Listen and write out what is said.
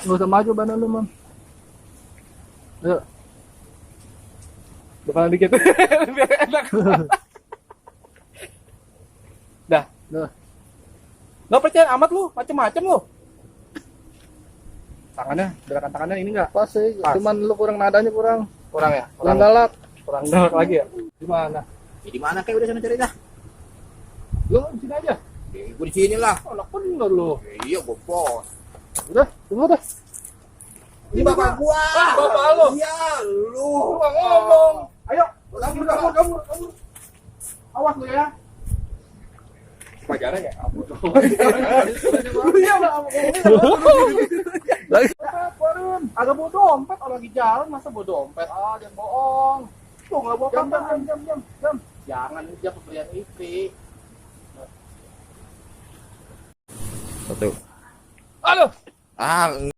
Nggak usah maju badan lu, Mam. Ayo. Depan dikit. Biar enak. Dah. Nggak percaya amat lu, macem-macem lu. Tangannya, gerakan tangannya ini nggak? Pas sih, Pas. cuman lu kurang nadanya kurang. Kurang ya? Kurang galak. Kurang galak lagi ya? Gimana? Ya, di mana kayak udah sana cari dah. Lu di sini aja. Gue di sini lah. Anak bener lu. Iya, gue bos. Udah, tunggu dah. Ini bapak gua. Ah, bapak lu. Iya, lu. Lu nggak ngomong. Ayo, kabur. Awas lu ya. Pajaran ya? Iya, Parun. Agak bawa dompet, orang lagi jalan masa bawa dompet? Ah, jangan bohong. Tuh nggak bawa kabar. Jam. Jangan dia pemberian IP. Satu. Aduh. Ah,